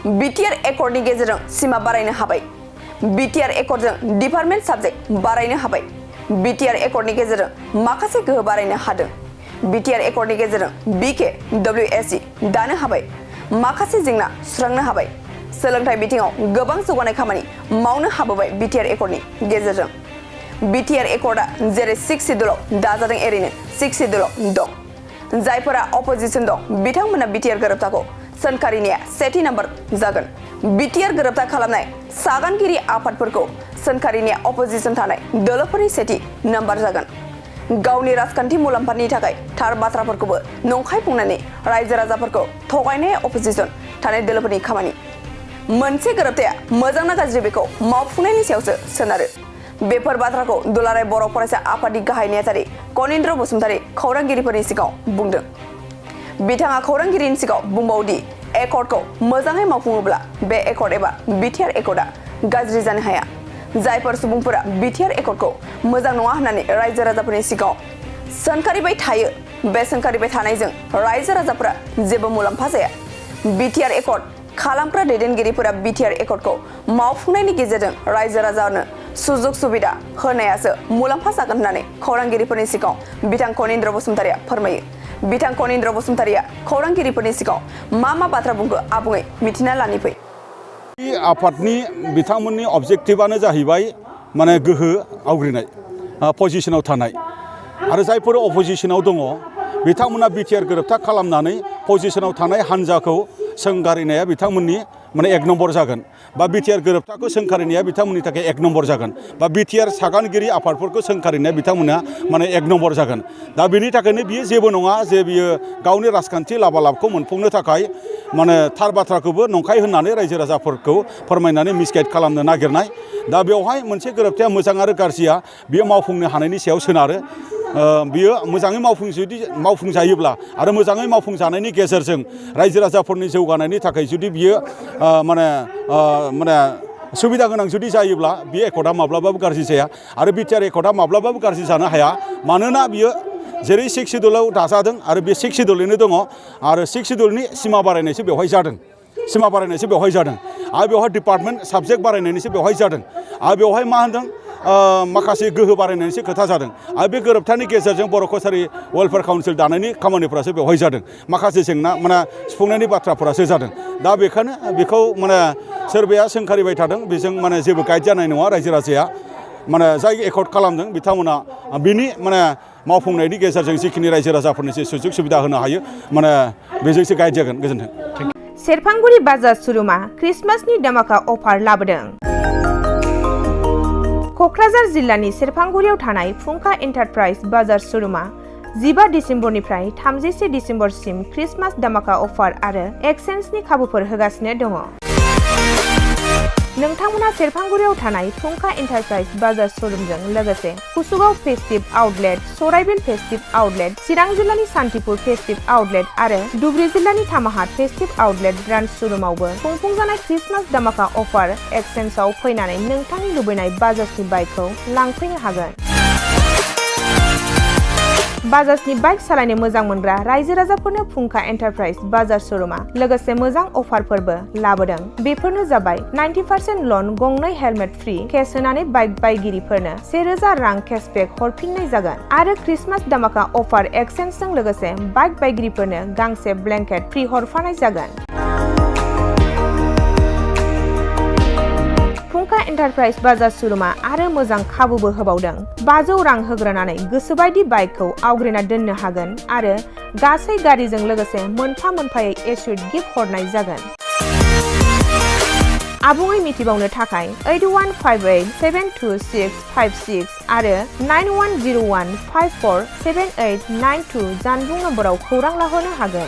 BTR Accord नि गेजेरजों सिमा बारायनो हाबाय BTR Accord जों डिपार्टमेन्ट साबजेक्ट बारायनो हाबाय BTR Accord नि गेजेरजों माखासे गोहो बारायनो हादों BTR Accord नि गेजेरजों BKWSE दानो हाबाय माखासे जेंना सुस्रांनो हाबाय सोलोंथाइ बिथिङाव गोबां जौगानाय खामानि मावनो हाबोबाय BTR Accord नि गेजेरजों BTR Accord आ जेरै 6 सिडुलाव दाजादों एरैनो 6 सिडुलाव दं जायफोरा अपोजिसन दं बिथांमोना BTR गोरोबथाखौ सोनखारिनाया सेथि नम्बर जागोन BTR गोरोबथा खालामनाय सागानगिरि आफादफोरखौ सोनखारिनाया अपोजिसन थानाय दोलोफोरनि सेथि नम्बर जागोन गावनि राजखान्थि मुलाम्फानि थाखाय थार बाथ्राफोरखौबो नंखाय बुंनानै रायजो राजाफोरखौ थगायनाय अपोजिसन थानाय दोलोफोरनि खामानि मोनसे गोरोबथाया मोजां ना गाज्रि बेखौ मावफुंनायनि सायावसो सोनारो बेफोर बाथ्राखौ दुलाराय बर' फरायसा आफादनि गाहाय नेहाथारि कनिन्द्र बसुमतारी खौरांगिरिफोरनि सिगाङाव बुंदों बिथाङा खौरांगिरिनि सिगाङाव बुंबावदि एकर्डखौ मोजाङै मावफुङोब्ला बे एकर्ड एबा BTR एकर्डआ गाज्रि जानो हाया जायफोर सुबुंफोरा BTR एकर्डखौ मोजां नङा होननानै रायजो राजाफोरनि सिगाङाव सोंखारिबाय थायो बे सोंखारिबाय थानायजों रायजो राजाफोरा जेबो मुलाम्फा जाया BTR एकर्ड खालामग्रा दैदेनगिरिफोरा BTR एकर्डखौ मावफुंनायनि गेजेरजों रायजो राजानो सुजुग सुबिदा होनायासो मुलाम्फा जागोन होननानै खौरांगिरिफोरनि सिगाङाव बिथां कनिन्द्र बसुमतारीया फोरमायो बिथां कनिन्द्र बसुमतारीया खौरांगिरिफोरनि सिगाङाव मा बाथ्रा बुंखो आबुङै मिथिना लानि फै आफादनि बिथांमोननि अबजेक्टिभआनो जाहैबाय माने गोहो आवग्रिनाय पजिशनाव थानाय आरो जायफोर अपोजिशनाव दङ बिथांमोना BTR गोरोबथा खालामनानै पजिशनाव थानाय हान्जाखौ सोंखारिनाया बिथांमोननि माने 1 नम्बर जागोन बा BTR गोरोबथाखौ सोंखारिनाया बिथांमोननि थाखाय 1 नम्बर जागोन बा BTR सागानगिरि आफादफोरखौ सोंखारिनाया बिथांमोना माने 1 नम्बर जागोन दा बेनि थाखायनो बियो जेबो नङा जे बियो गावनि राजखान्थि लाबालाबखौ मोनफुंनो थाखाय माने थार बाथ्राखौबो नंखाय होननानै रायजो राजाफोरखौ फोरमायनानै मिसगाइड खालामनो नागिरनाय दा बेवहाय मोनसे गोरोबथाया मोजां आरो गाज्रिया बियो मावफुंनो हानायनि सायाव सोनारो बियो मोजाङै मावफुंजायोब्ला आरो मोजाङै मावफुंजानायनि गेजेरजों रायजो राजाफोरनि जौगानायनि थाखाय जुदि बियो माने सुबिदा गोनां जुदि जायोब्ला बे एकर्डआ माब्लाबाबो गाज्रि जाया आरो BTR एकर्डआ माब्लाबाबो गाज्रि जानो हाया मानोना बियो जेरै 6 सिडुलाव दाजादों आरो बे 6 सिडुलैनो दङ आरो 6 सिडुलनि सिमा बारायनायसो बेवहाय जादों सिमा बारायनायसो बेवहाय जादों आरो बेवहाय डिपार्टमेन्ट साबजेक्ट बारायनायनिसो बेवहाय जादों आरो बेवहाय मा होनदों माखासे गोहो बारायनायनिसो खोथा जादों आरो बे गोरोबथानि गेजेरजों बर' कसारि वेलफेयार काउन्सिल दानायनि खामानिफोरासो बेवहाय जादों माखासे जेंना माने सुफुंनायनि बाथ्राफोरासो जादों दा बेखायनो बेखौ माने सोरबाया सोंखारिबाय थादों बेजों माने जेबो गाइड जानाय नङा रायजो राजाया माने जाय एकर्ड खालामदों बिथांमोना बिनि माने मावफुंनायनि गेजेरजों जिखिनि रायजो राजाफोरनि सुजुग सुबिदा होनो हायो माने बेजोंसो गाइड जागोन गोजोन्थों सेरफांगुरि बाजार शोरुमा क्रिसमासनि दामाका अफार लाबोदों क'क्राझार जिल्लानि सेरफांगुरियाव थानाय फुंखा एन्टारप्राइज बाजार शोरुमा 15 डिसेम्बरनिफ्राय 31 डिसेम्बरसिम क्रिसमास दामाका अफार आरो एक्सचेन्जनि खाबुफोर होगासिनो दङ नोंथांमोना सेरफांगुरियाव थानाय फुंखा एन्टारप्राइज बाजार शोरुमजों लोगोसे कुसुगाव फेस्टिभ आउटलेट सराइबिल फेस्टिभ आउटलेट चिरां जिल्लानि सान्तिपुर फेस्टिभ आउटलेट आरो धुबरी जिल्लानि थामाहाट फेस्टिभ आउटलेट ब्रान्च शोरुमावबो खुंफुंजानाय क्रिसमास दामाका अफार एक्सचेन्जआव फैनानै नोंथांनि लुबैनाय बाजाजनि बाइकखौ लांफैनो हागोन बाजाजनि बाइक सालायनो मोजां मोनग्रा रायजो राजाफोरनो फुंखा एन्टारप्राइज बाजार शोरुमा लोगोसे मोजां अफारफोरबो लाबोदों बेफोरनो जाबाय 90% लन गंनै हेलमेट फ्रि केस होनानै बाइक बायगिरिफोरनो 1000 रां केशबेक हरफिननाय जागोन आरो क्रिसमास दामाका अफार एक्सचेन्जजों लोगोसे बाइक बायगिरिफोरनो गांसे ब्लेंकेट फ्रि हरफानाय जागोन फुंखा एन्टारप्राइज बाजार शोरुमा आरो मोजां खाबुबो होबावदों 500 रां होग्रोनानै गोसोबायदि बाइकखौ आवग्रिना दोननो हागोन आरो गासै गारिजों लोगोसे मोनफा-मोनफायै एसुइट गिफ्ट हरनाय जागोन आबुङै मिथिबावनो थाखाय 8158725656 आरो 9101547892 जानबुं नम्बराव खौरां लाहरनो हागोन